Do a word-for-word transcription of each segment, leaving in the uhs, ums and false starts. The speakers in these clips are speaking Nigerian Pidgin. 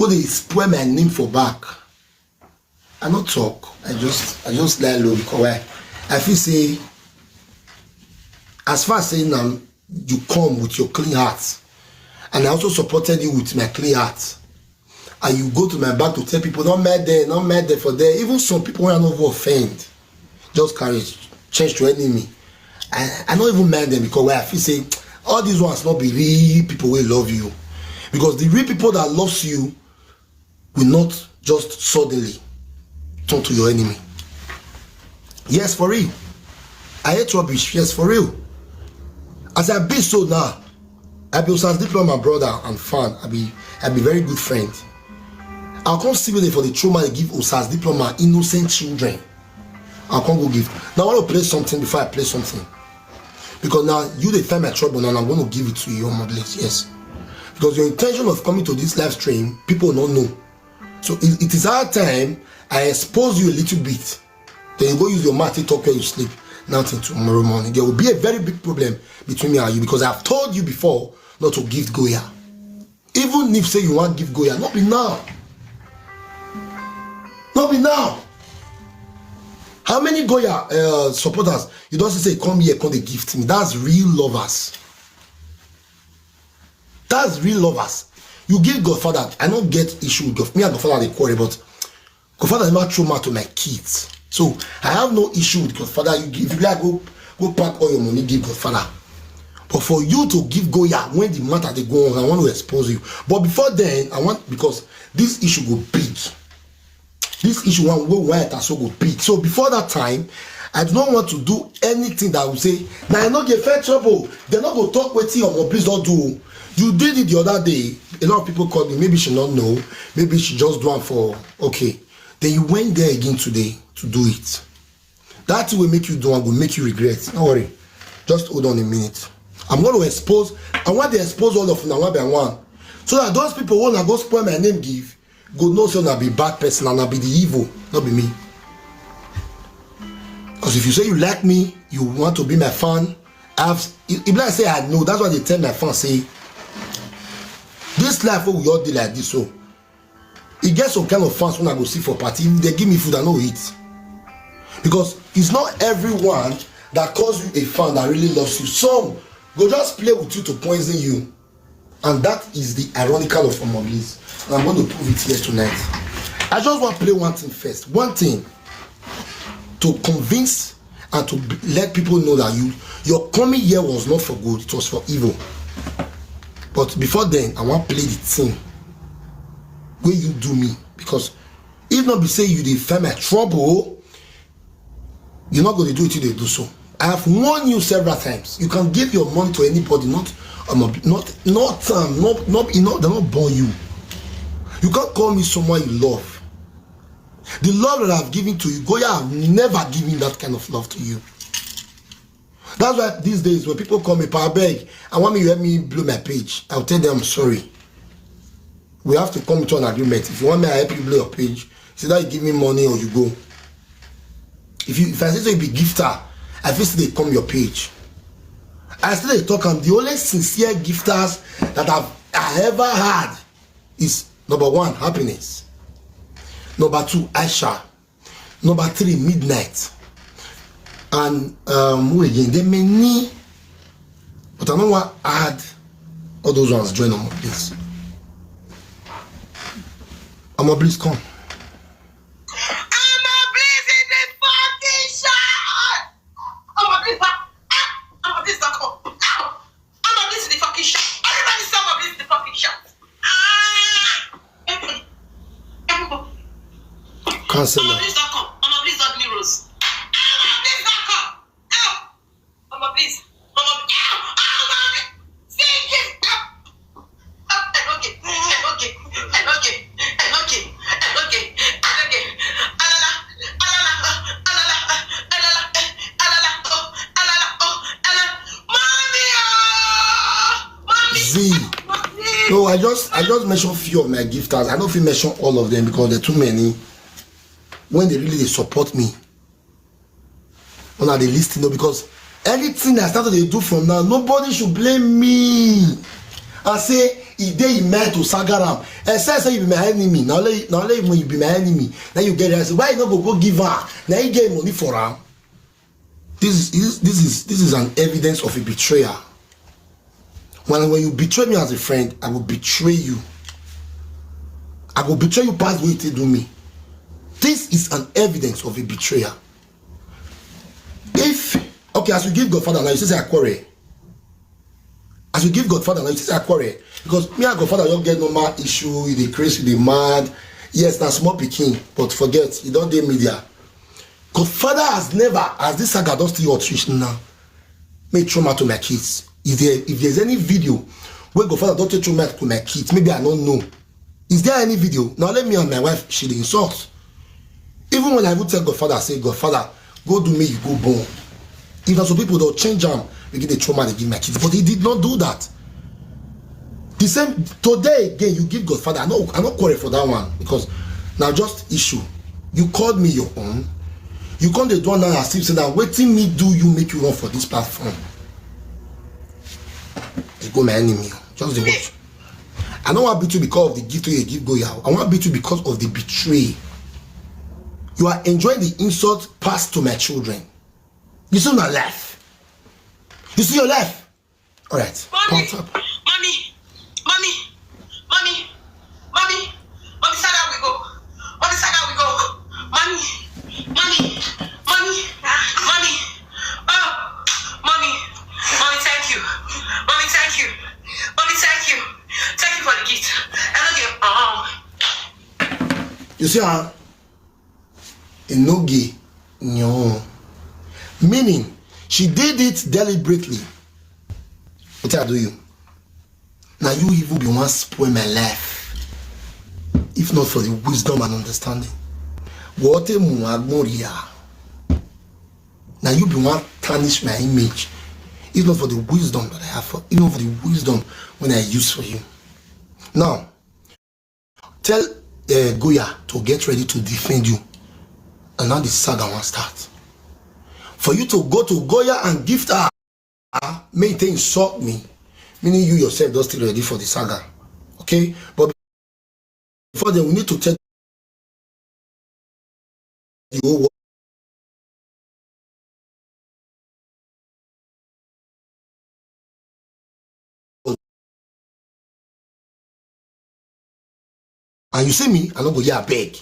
People dey spoil my name for back. I no talk. I just I just lie low because why? I feel say as far as saying now you come with your clean heart, and I also supported you with my clean heart, and you go to my back to tell people not mad there, not mad there for there. Even some people when I no go offend, just carry change to enemy. I I no even mind them because why? I feel say all these ones not be real people will love you, because the real people that loves you will not just suddenly turn to your enemy. Yes, for real. I hate rubbish. Yes, for real. As I be so now, I be Osas Diploma brother and fan. I be I be very good friend. I'll come see where for the trauma they give Osas Diploma innocent children. I'll come go give. Now I want to play something before I play something. Because now you they find my trouble now, and I'm going to give it to you on my list. Yes. Because your intention of coming to this live stream, people don't know. So it, it is our time. I expose you a little bit. Then you go use your mouth to talk where you sleep. Nothing tomorrow morning. There will be a very big problem between me and you because I've told you before not to give Goya. Even if say you want give Goya, not be now. Not be now. How many Goya uh, supporters you don't say come here, come they gift me? That's real lovers. That's real lovers. You give Godfather. I don't get issue with God. Me and Godfather they quarrel, but Godfather never throw mouth to my kids. So I have no issue with Godfather. You give, if you like, go go pack all your money, give Godfather. But for you to give Goya when the matter they go on, I want to expose you. But before then, I want, because this issue go big. This issue one go wide and so go big. So before that time, I do not want to do anything that will say, now I not get fair trouble. They not go talk with you or please don't do. You did it the other day. A lot of people called me. Maybe she not know. Maybe she just do one for, okay. Then you went there again today to do it. That thing will make you do and will make you regret. Don't worry. Just hold on a minute. I'm going to expose. I want to expose all of them one by one. So that those people who na go spoil my name give, go know say na be bad person and na be the evil, not be me. Because if you say you like me, you want to be my fan, I've, it, it be like say I know. That's why they tell my fans say, this life wey we all dey like this, so e get some kind of fans wey I go see for party. If they give me food, I no eat. Because it's not everyone that calls you a fan that really loves you. Some go just play with you to poison you. And that is the ironical of Omoblis. And I'm going to prove it here tonight. I just want to play one thing first. One thing to convince and to b- let people know that you your coming here was not for good, it was for evil. But before then, I want to play the thing where you do me, because if not be say you dey find my trouble, you're not going to do it till they do so. I have warned you several times. You can give your money to anybody, not um, not not um, not not you know they're not born you. You can't call me someone you love. The love that I've given to you, Goya have never given that kind of love to you. That's why these days when people call me, "Pa, beg, I want me you help me blow my page," I'll tell them I'm sorry. We have to come to an agreement. If you want me, I help you blow your page. It's either you give me money or you go. If you if I say so you be gifter, I feel say they come your page. I still dey talk am. The only sincere gifters that I've I ever had is number one, Happiness. Number two, Aisha. Number three, Midnight. And um, who again? There many, but I don't want to add all those ones join them, please. I'm a please come. I'm a blazing the fucking shot. I'm a blazing. I'm a blazing. I'm a blazing the fucking shot. Everybody say I'm a blazing the fucking shot. Ah! Everybody. Cancel I'm a her. blazing. I'm a blazing ugly rose. I'm a blazing. Help! I'm a blazing. I'm a. Help! I'm a. Sing it. Help! Z. No, I just I just mention few of my gifters. I don't feel mention all of them because there are too many. When they really they support me, when are they listening? No, because anything I start to dey do from now, nobody should blame me and say e dey im mind to saga am. Except say you be my enemy, na only, na only when you be my enemy, na you get the answer. Why you no go go give her? Na you get money for am. This is, this is, this is an evidence of a betrayal. When, when you betray me as a friend, I will betray you. I will betray you past the way you take do me. This is an evidence of a betrayal. If, okay, as you give Godfather now, you say, say I quarrel. As you give Godfather now, you say, say I quarrel. Because me and Godfather don't get normal issue, you dey crazy, you dey mad. Yes, na small pikin, but forget, you don't dey media. Godfather has never, as this saga don still hot reach now, make trauma to my kids. If there, if there's any video where Godfather don't take trauma to my kids, maybe I don't know. Is there any video? Now let me and my wife, she dey insult. Even when I even tell Godfather, I say, Godfather, go do me, you go born. If na some people don't change am, we get the trauma they give my kids. But he did not do that. The same today again, you give Godfather. I no, I no quarrel for that one because now just issue. You called me your own. You come dey do am now as if say na wetin me do you make you run for this platform. You go my enemy. Just the watch. I don't want beat you because of the gift you give Goya. I want beat you because of the betray. You are enjoying the insult passed to my children. You see my life. You see your life. All right. Mommy, Pump up. Mommy, Mommy, Mommy, Mommy, Mommy, Saga, we go. Mommy, Saga, we go. Mommy, Mommy, Mommy, Mommy. Oh, Mommy, Mommy, thank you. Mommy, thank you. Mommy, thank you. Thank you for the gift. I don't get. Oh. You see, huh? Enoge nyon. Meaning, she did it deliberately. What I do you? Now you even be one spoil my life. If not for the wisdom and understanding. What a muagmoria. Now you be one tarnish my image. If not for the wisdom that I have for, even for the wisdom when I use for you. Now, tell uh, Goya to get ready to defend you. And now the saga won't start. For you to go to Goya and gift her, may they insult me. Meaning you yourself don't still ready for the saga. Okay? But before then, we need to tell the whole world. And you see me, I no go here beg.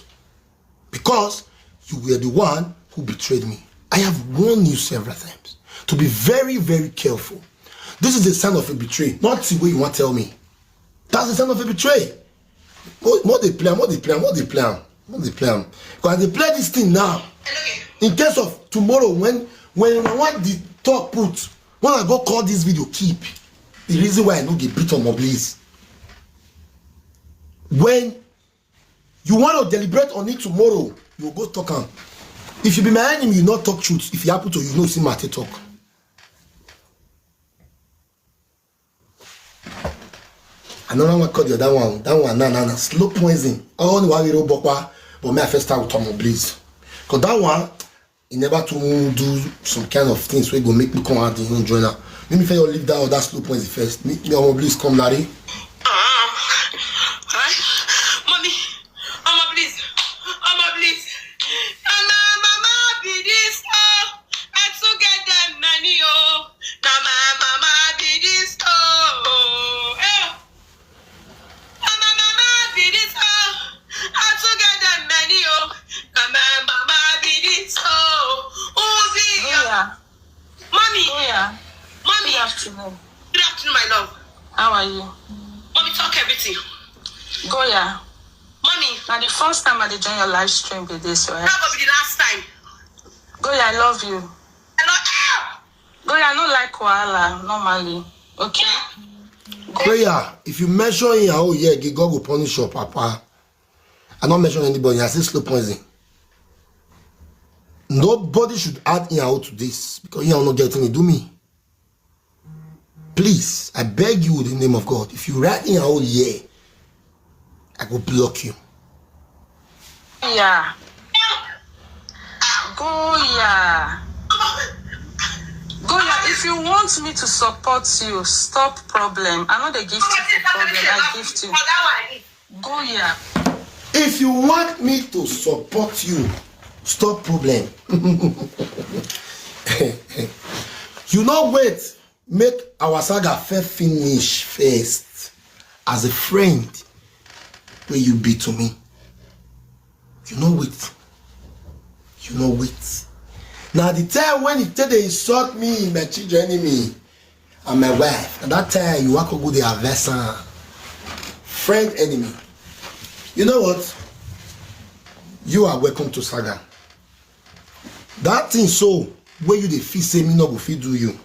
Because you were the one who betrayed me. I have warned you several times to be very, very careful. This is a sign of a betrayal, not the way you want to tell me. That's the sign of a betrayal. What, what they plan, what they plan, what they plan, what they plan. Because they play this thing now. In case of tomorrow, when when I want the talk put, when I go call this video, keep the reason why I no get beat on my please. When you want to deliberate on it tomorrow, you go talk am. If you be my enemy, you not talk truth. If it happen to you, you know see matter talk. Another one called the other one. That one, na na na slow poison. All the while we roll bokwa, but me I first start with Tomo Blaze. Cause that one, he never to do some kind of things wey go make me come out the own joiner. Let me first leave that other slow poison first. Me, me Omo Blaze come, Larry. Um, hi, mommy, Omo Blaze, Omo Blaze. Na my mama be this, oh. I too get them many, oh. Na my mama be this, oh. Eh. Na my mama be this, oh. I too get them many, oh. Na my mama be this, oh. Who be your Goya, mommy? Goya, Mommy. Good afternoon. Good afternoon, my love. How are you? Mommy, talk everything. Goya, Mommy. Na the first time I dey join your live stream be this, right? That go be the last time. Goya, I love you. I love you. Goya, I no like wahala normally. Okay. Prayer, if you mention Iyawo here, God go punish your papa. I not mention anybody. I say slow poison. Nobody should add Iyawo to this because Iyawo not getting it. Do me. Please, I beg you in the name of God. If you write Iyawo here, I go block you. Yeah. Goya. Goya, If you want me to support you, stop problem. I no dey gift you for problem. I gift you. Go here. If you want me to support you, stop problem. You no wait, make our saga first finish first. As a friend wey you be to me, you no wait. You no wait. Na the time when e take dey insult me, my children enemy, and my wife, na that time you wan come go dey averse am. Friend enemy. You know what? You are welcome to saga. That thing so wey you dey feel say me no go fit do you,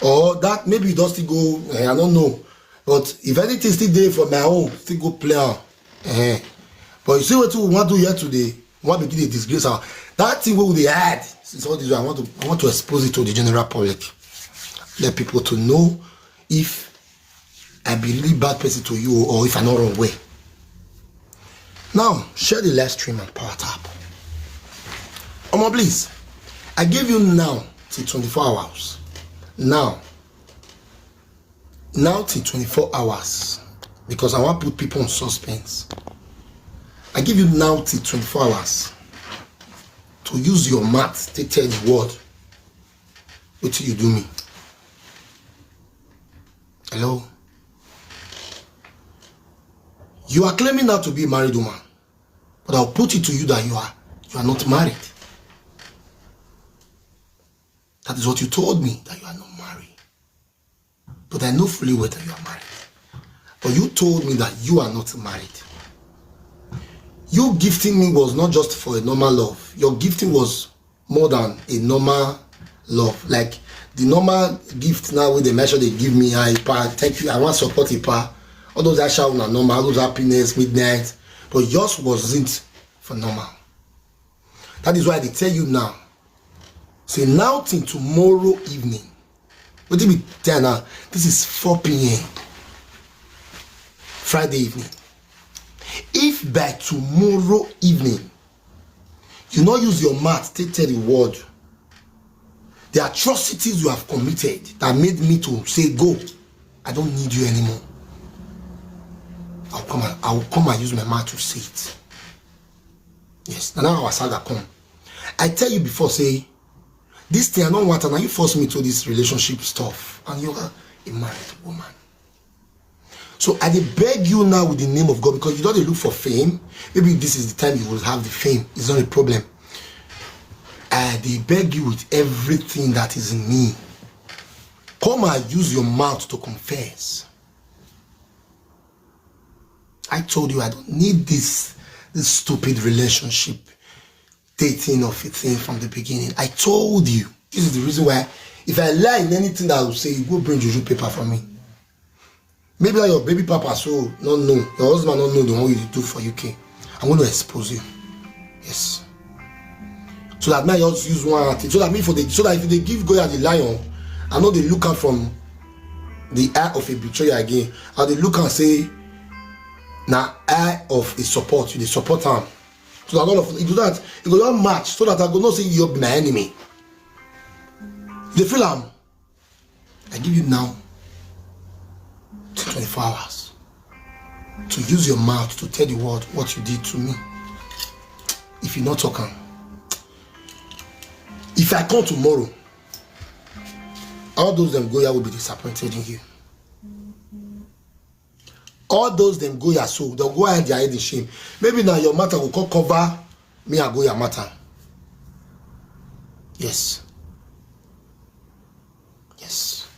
or that maybe you don still go, eh, I no know, but if anything still dey for my own, still go play am. Eh. But you see wetin we wan do here today? We wan begin dey disgrace am. That thing wey we dey hide since all this while, I want to, I want to expose it to the general public. Let people to know if I be really bad person to you or if I no run well. Now, share the live stream and power tap. Omo, please, I give you now till twenty-four hours. Now, now till twenty-four hours, because I wan put people on suspense. I give you now till twenty-four hours to use your mouth to tell the world wetin you do me. Hello? You are claiming now to be a married woman, but I'll put it to you that you are, you are not married. That is what you told me, that you are not married. But I know fully well that you are married. But you told me that you are not married. You gifting me was not just for a normal love. Your gifting was more than a normal love. Like the normal gift now wey dey mention dey give me, ah, Ipa, thank you, I wan support Ipa. All those ashawo na normal, all those happiness, midnight. But yours wasn't for normal. That is why I dey tell you now. Say now till tomorrow evening. Wetin be time now? This is four p.m. Friday evening. If by tomorrow evening you no use your mouth take tell the world the atrocities you have committed that made me to say, "Go, I don't need you anymore," I'll come and, I'll come and use my mouth to say it. Yes, na now our saga come. I tell you before, say, this thing I don't want, and you force me to this relationship stuff, and you are a married woman. So I dey beg you now with the name of God, because you don dey look for fame. Maybe this is the time you will have the fame. It's not a problem. I dey beg you with everything that is in me. Come and use your mouth to confess. I told you I don't need this, this stupid relationship dating of a thing from the beginning. I told you. This is the reason why if I lie in anything that I will say, you go bring juju paper for me. Maybe that your baby papa so no know, your husband no know the one you do for U K. I'm going to expose you. Yes. So that me I just use one thing. So that me for the, so that if they give Goya the lion, I know they look am from the eye of a betrayer again. And they look and say, "Na eye of a support, you dey support am." So that all of you do that, you go don match so that I go know say you be my enemy. You dey feel am? I give you now to twenty-four hours to use your mouth to tell the world what you did to me. If you not talk am, if I come tomorrow, all those dem Goya will be disappointed in you. All those dem Goya so, they'll go hide their head in shame. Maybe now your matter will come cover me and Goya matter. Yes. Yes.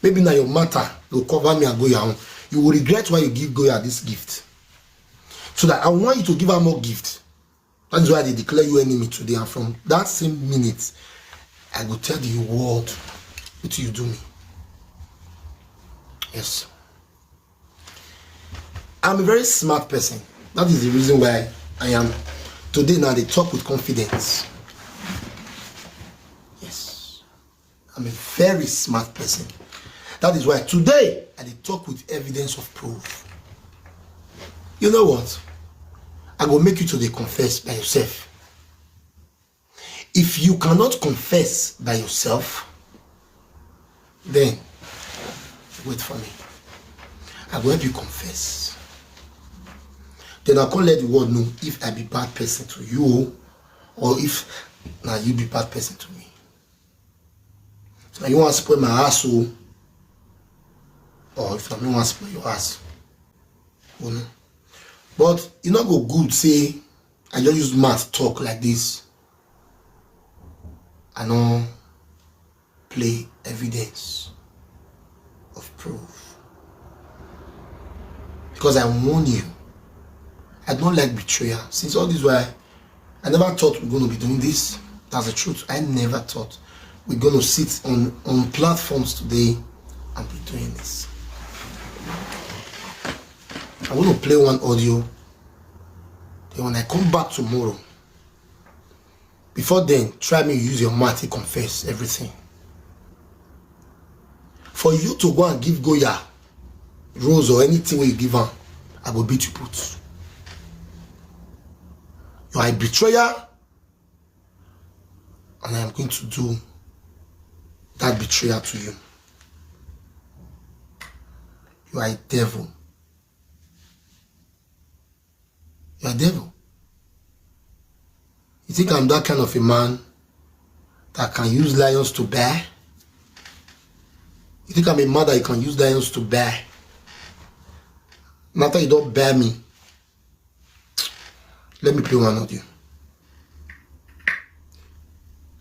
Maybe now your matter will cover me and Goya own. You will regret why you give Goya this gift. So that I want you to give her more gift. That is why they declare you enemy today. And from that same minute, I go tell the world what you do me. Yes. I'm a very smart person. That is the reason why I am today now they talk with confidence. Yes. I'm a very smart person. That is why today I dey talk with evidence of proof. You know what? I go make you to dey confess by yourself. If you cannot confess by yourself, Then, wait for me. I go help you confess. Then I come let the world know if I be bad person to you or if na you be bad person to me. So you wan spoil my ass o, or if na me wan spoil your ass. Oh no. But e no go good say I just use mouth talk like this. I no play evidence of proof. Because I warn you, I don't like betrayal. Since all this while, I never thought we're gonna be doing this. That's the truth. I never thought we're gonna sit on, on platforms today and be doing this. I'm gonna play one audio. Then when I come back tomorrow, before then, try me use your mouth to confess everything. For you to go and give Goya rose or anything wey you give am, I go beat you put. You are a betrayer, and I am going to do that betrayal to you. You are a devil. You are devil. You think I'm that kind of a man that can use lions to bear? You think I'm a man that you can use lions to bear? And after you don't bear me, let me play one audio.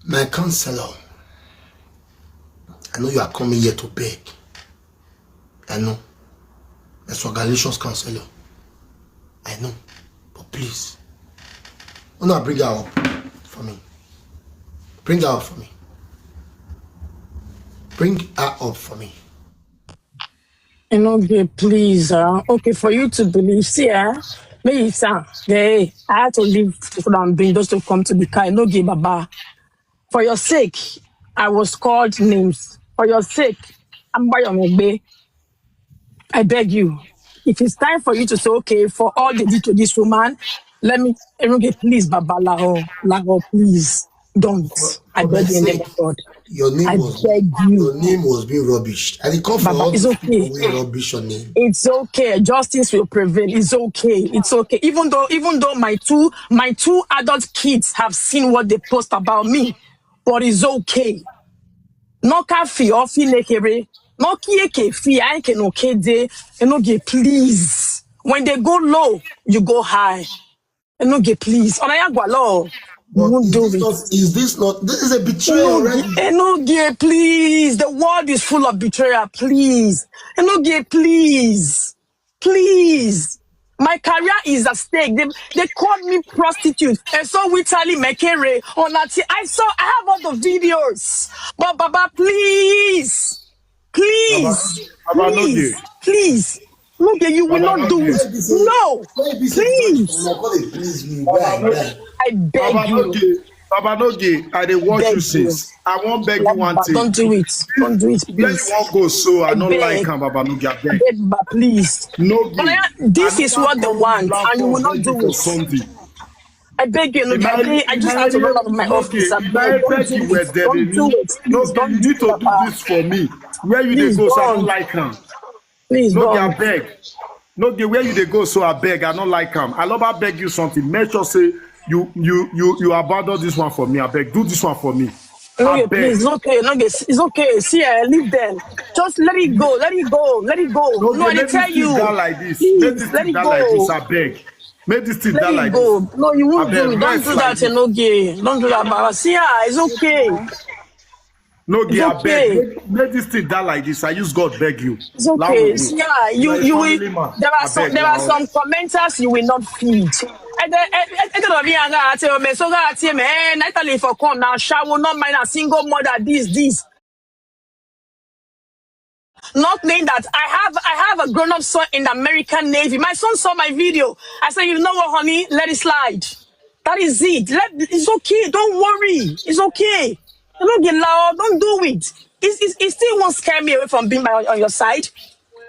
My counselor, I know you are coming here to beg. I know. My Swagalicious counselor. I know. But please, una bring her up for me. Bring her up for me. Bring her up for me. Enoge, please. Uh, okay, for you to believe, see, eh? Me, sir, hey, I had to leave Fufura and Bing just to come to the car. Enoge, Baba. For your sake, I was called names. For your sake, I'm by your I beg you. If it's time for you to say, okay, for all they did to this woman, let me, Enoge, please, Baba Laho, Laho, please, don't. I For my beg you in the name sake, of God. your name I was beg your you. name was being rubbish. And it come for Baba, all it's those people okay. wey rubbish your name. It's okay. Justice will prevail. It's okay. It's okay. Even though, even though my two, my two adult kids have seen what they post about me, but it's okay. No kafi ofi nekere. No kieke fi aike no kede. Enoge, please. When they go low, you go high. Enoge, please. Onayagwalo. You But won't is do this it. not is this not this is a betrayal Enoge, already? Enoge, please. The world is full of betrayal. Please. Enoge, please. Please. My career is at stake. They, they called me prostitute. And so we tell him, Mekere, on that. I saw, I have all the videos. But Baba, please. Please. Baba, Baba, no Please. dey. Please. Enoge, you will Baba, not no do dey. it. No. Why be say Please. Una come dey please me. Why? Why? I beg Baba, no you. dey. Baba, no dey. I dey watch Beg you you. since. I wan beg you one Baba, thing. don't do it. Don't do it, Where you please. wan go so? I I no like beg. am, Baba, no get I beg. beg, Baba, please. No dey. Onaya, this is what they want, and you will not do it. Something. I beg you, no, Imagine, I, I just have to imagine, run out of my no office. dey. I Imagine beg, don't beg do you were it. there. Don't do it. No Please dey. don't You do need it, to do Baba. This for me. Where you dey Please go so? I no don't. Like am. Please No dey. don't. Abeg. No dey. Where you dey go so? Abeg. I no like am. I love beg you something. Make sure say you you you you abandon this one for me. Abeg. Do this one for me. No, Abeg. Please, it's okay. No, it's, it's okay. See, eh, leave them. Just let it go. Let it go. Let it go. No No, I dey. dey Make tell this thing you. down like this. Make Please, this let thing it down like this. go. Abeg. Make this thing Let down it like go. This. No, you won't Abeg, do it. Don't rest do like that, this. Enoge. Don't do that, Baba. See, ah, it's okay. No dey. It's Abeg. Okay. Make, make this thing down like this. I use God beg you. It's okay. See, ah, you, you will. There are some, there are some commenters you will not feed. And then, and, and, and then, and then, and then, and then, and then, for come now, shall will not mind a single mother. This, this. Not knowing that I have, I have a grown-up son in the American Navy. My son saw my video. I said, you know what, honey? Let it slide. That is it. Let, it's okay. Don't worry. It's okay. Don't get loud. Don't do it. It's, it's, it still won't scare me away from being by, on your side.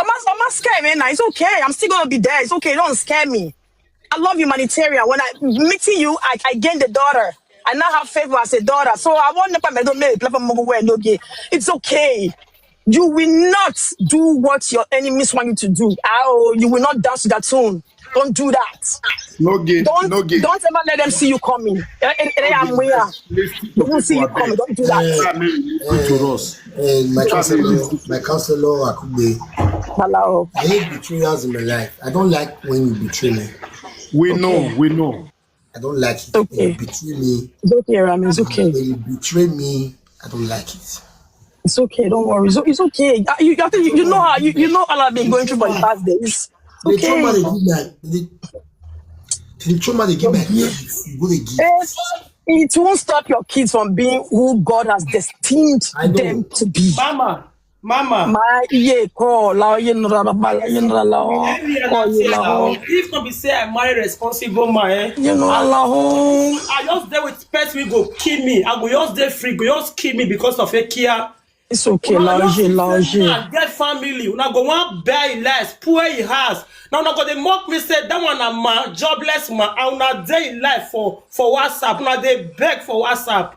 I'm not, I'm not scared, man. It's okay. I'm still gonna be there. It's okay. Don't scare me. I love humanitarian. When I meeting you, I, I gained a daughter. I now have favor as a daughter. So I want never me don't make platform move away. No gay. It's okay. You will not do what your enemies want you to do. Oh, you will not dance to that tune. Don't do that. No gate, Don't no gate. Don't ever let them see you coming. Eh, eh, eh, I'm here. Listen They to won't see people, you coming. abeg. Don't do that. Family, listen to us. Uh, my Family, counselor, listen to my counselor Akugbe, Hello. I hate betrayers in my life. I don't like when you betray me. We know, we know. I don't like it. Okay. When you betray me, It's okay, Rami. It's okay. When you betray me, I don't like it. It's okay. Don't worry. It's, it's okay. Uh, You, I think you, you know how you, you know all I've been going through for the past days. The trauma they Okay. give my the, the trauma they give my kids, you go they give. Eh, it won't stop your kids from being who God has destined I know. them to be. Mama, mama. My ye call, la ye nra la ba la ye nra la o, Every call other ye thing la now. o, If not be say I marry responsible man, eh? ye nra la o. I just dey with person wey go kill me. I go just dey free, go just kill me because of a care. It's okay, Una la just oje, see la say oje. man get family, una go wan buy life, poor e house. Now una go dey mock me say that one na man, jobless man, and una dey in life for for WhatsApp, una dey beg for WhatsApp.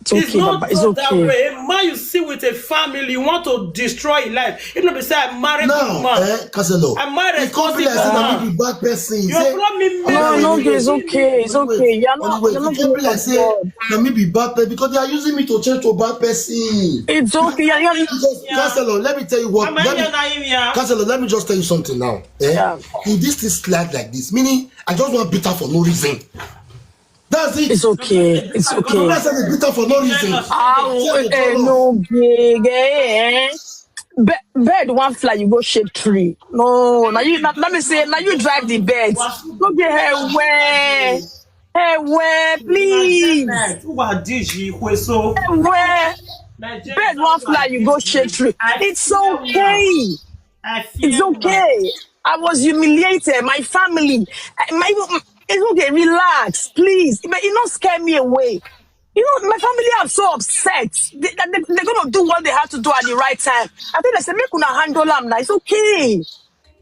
It's It's okay, not Baba. It's just that okay. Way. A man you see with a family, you want to destroy his life. If not be say I marry good Now, man, eh, Counselor, I marry it come be like say responsible na man. me be bad person. You Say, follow me, no, No, man. no, wait, it's wait, okay. It's wait, wait. Okay. You're not. Anyway, You're it not come be doing like that say God. na me be bad person because they are using me to change to bad person. It's okay. You're, you're, Because Counselor, let me tell you what. Am I Let me, here now? Here? Counselor, let me just tell you something now. Eh? Yeah. If this thing slide like this, meaning I just want bitter for no reason. That's it. It's okay. It's You okay. That's a bitter for no reason. Ah, Tear the eh, door no, off. gay, gay. Be- bird one fly, you go shade tree. No, now you. Now, let me say, now you drive the bird. No get her way, her way, please. Who are these? Ikweso. Her way. Bird one fly, you go shade tree. It's okay. I feel It's okay. I was humiliated. My family. I- My, it's okay. Relax, please. But it not scare me away. You know, my family are so upset. They, they, they're gonna do what they have to do at the right time. I think they say make una handle am now. It's okay.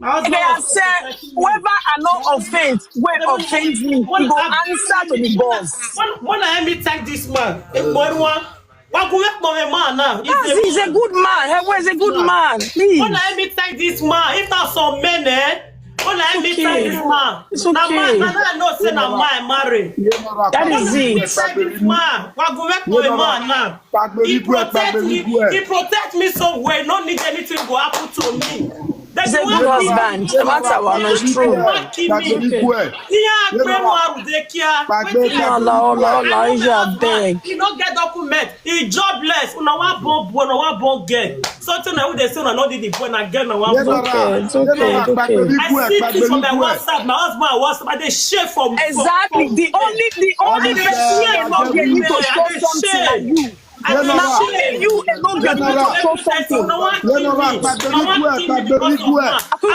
My They husband have was said protecting me. Whoever I know offend, when offend me, he go answer to the boss. When, when I meet like this man, a boy one, what go work for a man now? Yes, he's a good man. He's a good man. Please. When I meet like this man, if not some men, eh? When I meet Okay. like this man, It's na okay. man, na I know say na man I marry. That is it. Like this man, what go work for a man now? He protect me. He protect me so well. No need anything go happen to me. He's a good husband. No matter what, no, it's true. He no get document. He no get document. He jobless. Una wan born boy, una wan born girl. Something na who dey say una no need the boy, na girl una wan born. Okay, it's okay, it's okay. I see things for my WhatsApp. My husband WhatsApp. I dey share for Exactly. The only, the only person wey no get need to show something na you. Na only you alone get need to show something.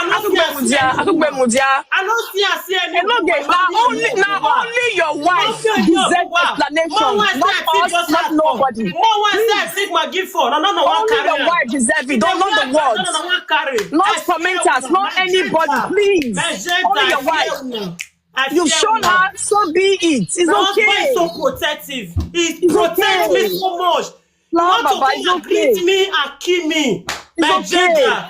Akugbe Mudia. I no see I see any. No get, na only, na only your wife deserve explanation, not us, not nobody. Please. Only your wife deserve it. Don't, not the world. Not commenters, not anybody. Please. Only your wife. You've shown her, so be it. It's okay. So protective. He protect me so much. No, Baba, it's okay. Greet me and kill me. It's okay.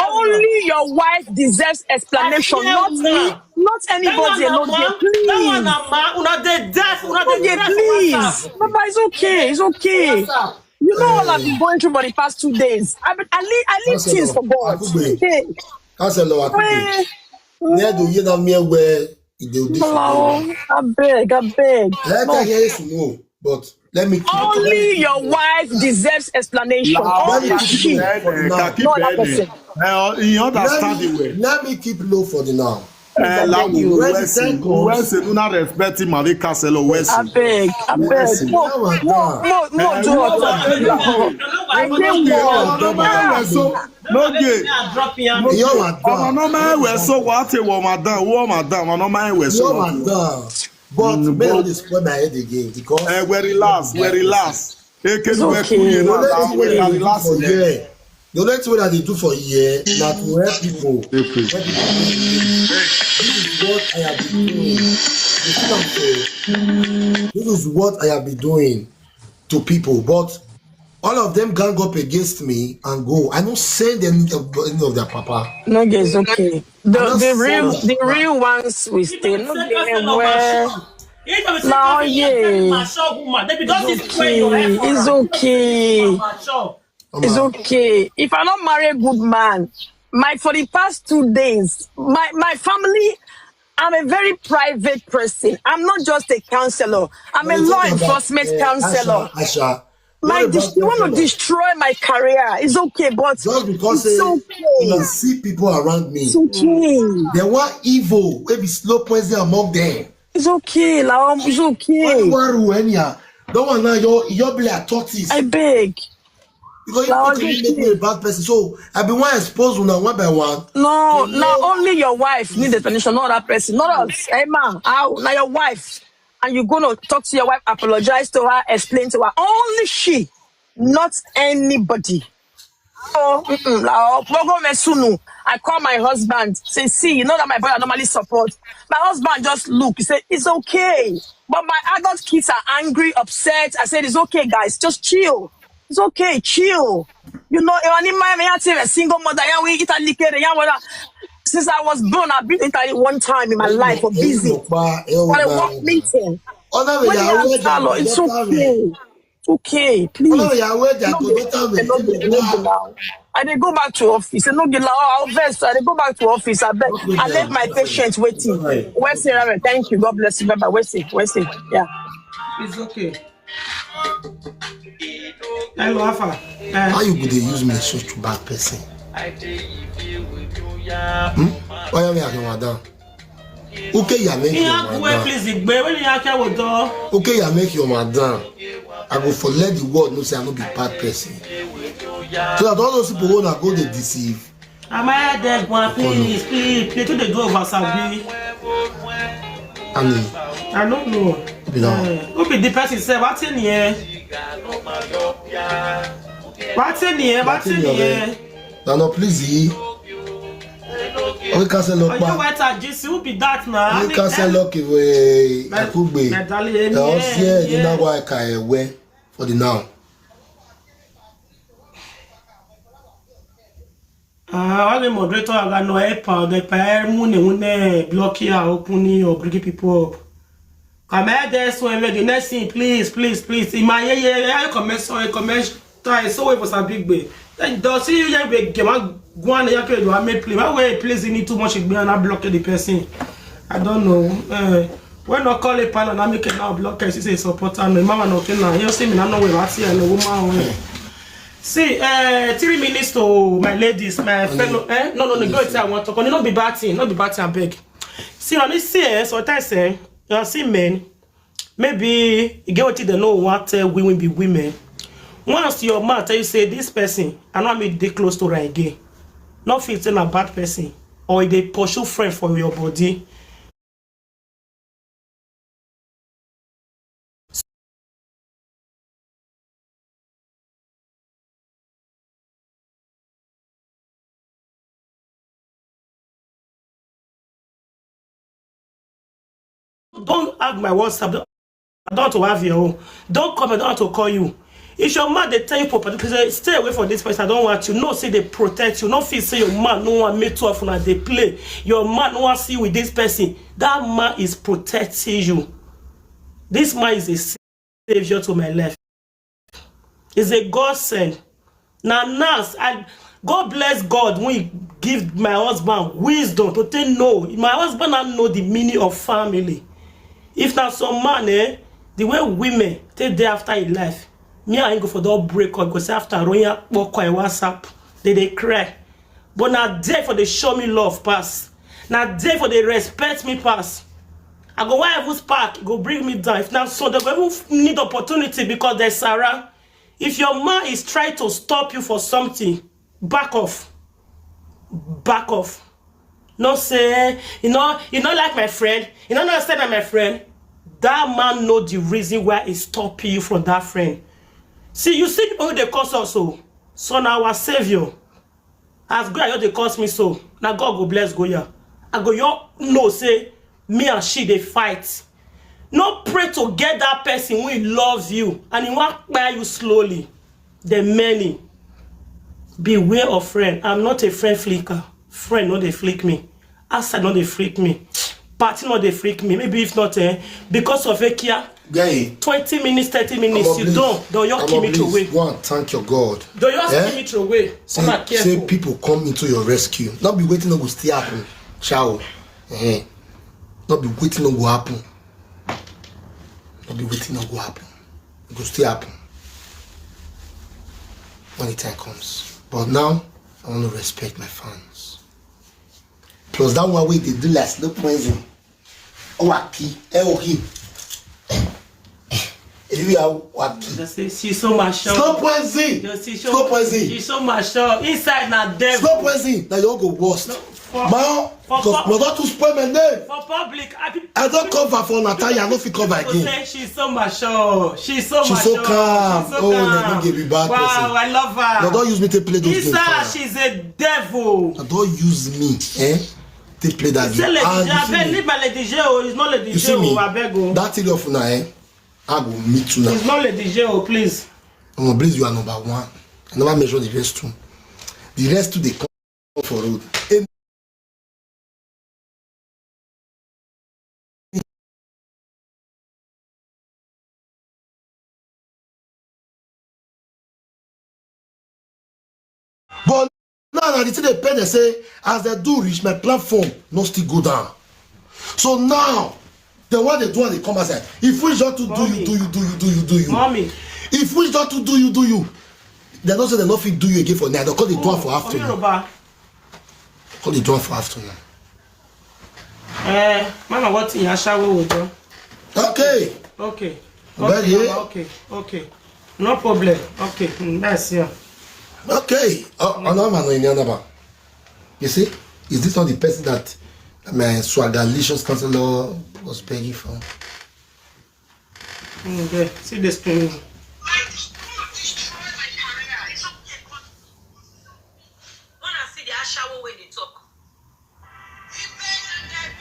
Only your wife deserves explanation, not me, not anybody alone. Please. Una dey deaf, una dey deaf. Please. Baba, it's okay. It's okay. You know all I've been going through for the past two days. I, I, leave, I leave things for God. It's okay. Counselor Akugbe. Where do you know me where e dey this? I beg, I beg. Let her hear it more, but let me keep Only your wife deserves explanation. Only she. No other person. He understand the way. Let me keep low for the now. Wese una respect him, Mari Caselo Wese. Abeg, abeg. Mo, mo, mo, mo do what? I dey work. N'oge ọmọ n'ọma ewe so wa te wọ madam, wọ madam, ọmọ n'ọma ewe so. But may not spoil my head again because. Eh, we relax, we relax. Ekele we kuye na relax. The only thing wey I dey do for here na to help people. Help people. This is what I have been doing. You see what I'm saying? This is what I have been doing to people, but All of them gang up against me and go. I don't send any of, any of their papa. No, it's okay. The, That's the real sad. The real ones we stay. No, they were. Now, yeah. It's okay. It's okay. It's okay. If I don't marry a good man, my for the past two days, my my family, I'm a very private person. I'm not just a counselor. I'm a law enforcement counselor. Asha, My dis- you want to destroy my career. It's okay, but just because it's say okay. You see people around me. It's okay. They want evil. Maybe slow poison among them. It's okay, Laom. It's okay. Don't worry, anyhow. Don't want now. Your your be like tortoise. I beg. Because you Now, put me make me a bad person. So I be one expose una one by one. No, not only your wife need explanation, not that person, not us. Hey, man, how now your wife, and you gonna talk to your wife, apologize to her, explain to her. Only she, not anybody. Oh, mm-mm, Laom. Bogo Mesunu. I call my husband. Say, see, you know that my brother normally support. My husband just look. He said, it's okay. But my adult kids are angry, upset. I said, it's okay, guys. Just chill. It's okay. Chill. You know, if any man, me, I say a single mother, yeah, we eat a liquor, yeah, what. Since I was born, I've been in Italy one time in my life for busy. For a work meeting. When you are salon, it's okay. It's okay, please. I dey go back to office. I no get I'll vest. I dey go back to office. I beg. I left my patient waiting. Where's Sarah? Thank you. God bless you. Bye bye. Where's it? Where's it? Yeah. It's okay. Hello, Alpha. How you go dey use me such bad person? Hmm? Why am I your madam? Okay, you make your madam. Please, igbe when you are with door. Okay, you make your madam. I go for let the world know say I no be bad person. So that all those people who na go dey deceive. Am I dead one? Please, please, please, do they do over Sabi? I mean, I don't know. You know. Uh, who be the person say what in here? What in here? What in here? No, no, please, eh? We cancel Are up, you man. White and G C? Who be that now? We cancel up, we akugbe. Medali, Ẹ ọ sí ẹ ní yeah. Náwó ẹ̀ka ẹ̀wẹ́ for the now. Ah, all the moderator are gonna help out. The pair mune mune block here, opening or bringing people up. Come here, this one, the next thing, please, please, please. In my yeah, yeah, yeah, comment, sorry, comment. Try so wait for some big way. Then does he yeah we get one one yeah play do I make play. My way please you need too much be and I block the person. I don't know. Uh, when I call a panel, I make it now block. I say support and mama no can now. You see me, I know we right here, no woman. See, uh, three minutes to my ladies, my fellow. Eh? No, no, no, go tell I want to. No, no, be batting, no be batting, I beg. See, on this, see, eh, so I say, you see, men, maybe you get what they know what uh, women be women. Once your man tell you say this person, I know me dey close to her again. Not feel say na bad person, or they pursue friend for your body. Don't have my WhatsApp. Don't, I don't want to have your own. Don't come. I don't want to call you. If your man they tell you properly, say, stay away from this person. I don't want you. No, say they protect you. No feel say your man no one make two of una they play. Your man no one see with this person. That man is protecting you. This man is a savior to my life. Is a godsend. Now, now, I God bless God when He give my husband wisdom to take know. My husband now know the meaning of family. If na some man, eh, the way women take day after in life, me and him go for don break up. Go say after Ronya Boko and WhatsApp, they dey cry. But na there for they show me love pass. Na there for they respect me pass. I go why even spark, e go bring me down. If na so, they go even need opportunity because there's Sarah. If your man is trying to stop you for something, back off. Back off. No say, you know, you know, like my friend, you know, not say that my friend. That man know the reason why he stop you from that friend. See, you see people who they cause us so. So now our savior. As God you they cause me so. Now God go bless Goya. I go you know say me and she they fight. No pray to get that person who loves you and he want buy you slowly. The many. Beware of friend. I'm not a friend flicker. Friend no dey flick me. Outside no dey flick me. Party no dey flick me. Maybe if not, eh, because of Ekia, guy, twenty minutes, thirty minutes, you don't. Don't you kill me away. Go and thank your God. Don't you kill me away. Say people come into your rescue. Not be waiting no go still happen. Ciao. Eh. Not be waiting no go happen. Not be waiting no go happen. It go still happen when the time comes. But now, I want to respect my fans. Plus that one wey dey do like slow poison. Owaki, Eohi. If you are Waki. Just say she's so mature. Slow poison. Just say Slow poison. She's so mature. Inside na devil. Slow poison. Now you go worst. No, for, my own, for, because for, no don too spoil my name. For public, I, I don't cover for Natalia. I no fit cover again. Say she's so mature. She's so mature. She's so calm. She's so calm. Oh, no, no, give me bad person. Wow, I love her. No, don't use me to play those games. She's a devil. No, don't use me, eh? Take play that game. Say Lady J, abeg, leave my Lady J o. It's not Lady J o, abeg o. That three of una, eh? I go meet una. It's not Lady J o, please. Omo, please, you are number one. I never mention the rest two. The rest two dey come for road. But now, na the thing dey pain dem say, as dem do reach, my platform no still go down. So now, the one dey do am dey come outside. If we just to do you, do you, do you, do you, do you. Mommy. If we just to do you, do you. Dem no say dem no fit do you again for night. Dem call the do am for afternoon. Yoruba. Call the do am for afternoon. Eh, mama, what in Ashawo will do? Okay. Okay. Okay, okay, okay. No problem. Okay, mm, that's, yeah. Okay. Oh, another man in Yanaba. You see, is this not the person that my swagalicious counselor was begging for? Mm, there. See this thing. Una see the ashawo wey dey talk.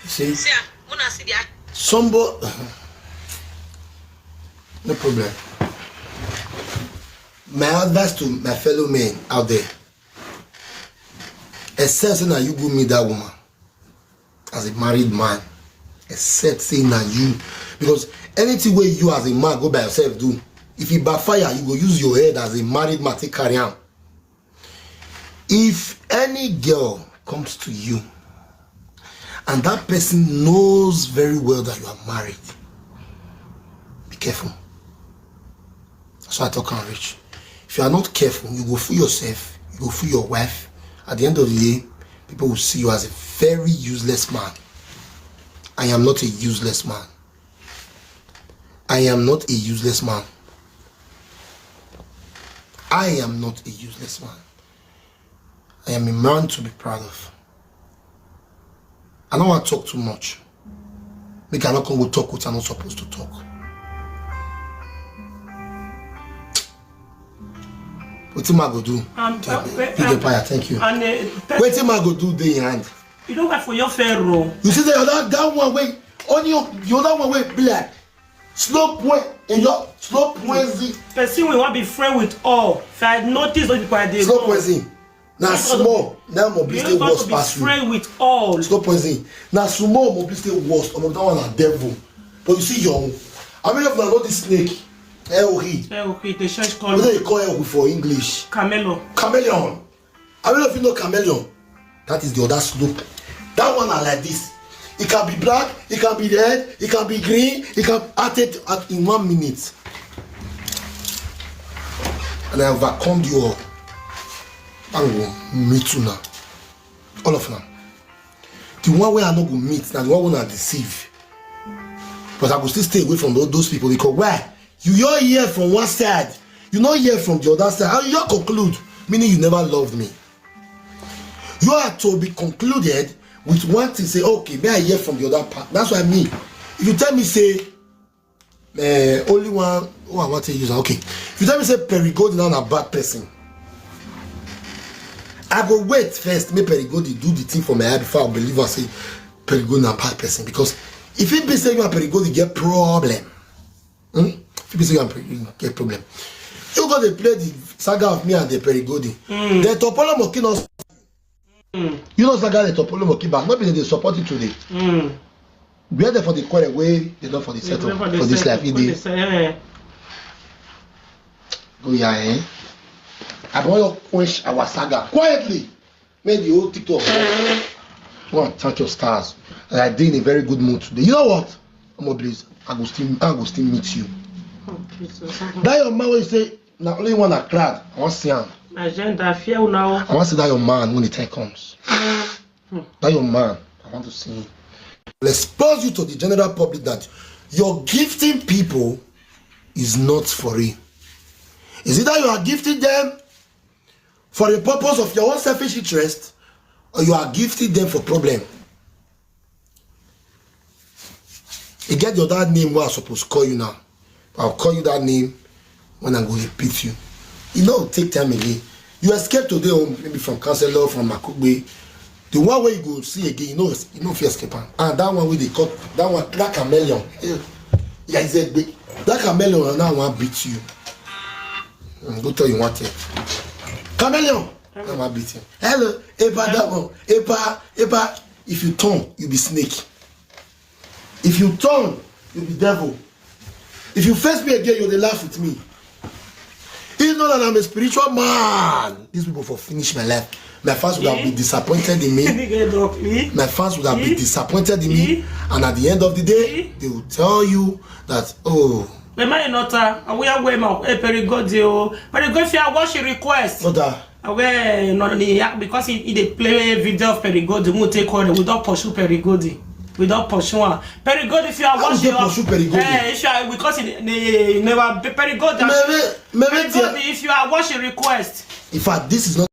You see? See am, una see the ash- Somebody, no problem. My advice to my fellow men out there, except say na you go meet that woman as a married man, except say na you, because anything wey you as a man go by yourself do, if e backfire, you go use your head as a married man take carry am. If any girl comes to you and that person knows very well that you are married, be careful. That's why I talk and reach. If you are not careful, you go fool yourself, you go fool your wife. At the end of the day, people will see you as a very useless man. I am not a useless man. I am not a useless man. I am not a useless man. I am a man to be proud of. I no wan talk too much. Make I no come go talk what I no suppose to talk. Wetin I go do? Um, thank you. Wetin I go do dey in hand. You know what for your fair role? You see the other, that one wey, only your, the other one wey be like slow boy, you know, slow poison. Person we wan be friend with all. If I notice those people I dey slow poison. Na small, na more be still worse pass you. Friend with all. Slow poison. Na small more be still worse. Omo, that one na devil. But you see your own. How many of una know this snake? Eohi. Eohi, they change color. What do you call eohi for English? Chameleon. Chameleon. How many of you know chameleon? That is the other slope. That one are like this. It can be black, it can be red, it can be green, it can at it at in one minute. And I overcome you all. I will meet you now. All of them. The one way I no go meet, now the one wey I deceive. But I go still stay away from tho- those people because why? You all hear from one side, you no hear from the other side. How you all conclude? Meaning you never loved me. You are to be concluded with one thing. Say, okay, may I hear from the other part? That's what I mean. If you tell me, say, uh, only one, oh, I want to use. Okay, if you tell me, say, Perigodi na a bad person, I go wait first. Make Perigodi do the thing for my eye before I believe I say Perigodi na a bad person. Because if it be say you and Perigodi get problem, hmm? If it be say you and Perigodi get problem, You go dey play the saga of me and the Perigodi. The Topolo Moki no. You know saga the Topolo Moki back. No be dem dey support you today. Where they for the quarrel wey they not for the settle for this life. Go yeah, eh? I want to quench our saga quietly. Make the whole TikTok go and thank your stars. And I dey in a very good mood today. You know what? Omo, please, I go still, I go still meet you. That your man wey you say na only one I cried. I wan see am. Agenda fear now. I wan see that your man when the time comes. That your man, I want to see him. Will expose you to the general public that your gifting people is not for real. Is it that you are gifting them for the purpose of your own selfish interest, or you are gifting them for problem? E get your that name wey I suppose call you now. I'll call you that name when I go repeat you. You know, take time again. You escape today home, maybe from Counselor, from Makugbe. The one way you go see again, you know, you know if you escape am. And that one wey they call that one, that chameleon. Yeah, is a big that chameleon now want beat you. Mm, go tell you one thing. Chameleon, I want beat him. Hello, Epa that one. Epa, Epa, if you turn, you be snake. If you turn, you be devil. If you face me again, you dey laugh with me. You know that I'm a spiritual man. These people for finish my life. My fans would have been disappointed in me. My fans would have been disappointed in me. And at the end of the day, they will tell you that, oh, Mama Inota, awe awe ma e Perigodi o. Perigodi fi awo she request. Brother. Awe no ni yak because he, he dey play video of Perigodi. We take on. We don't pursue Perigodi. We don't pursue am. Perigodi, if you are watching, pursue Perigodi? Eh, if you are, because he, he never Perigodi. Maybe, maybe Perigodi, if you are watching request. In fact, this is not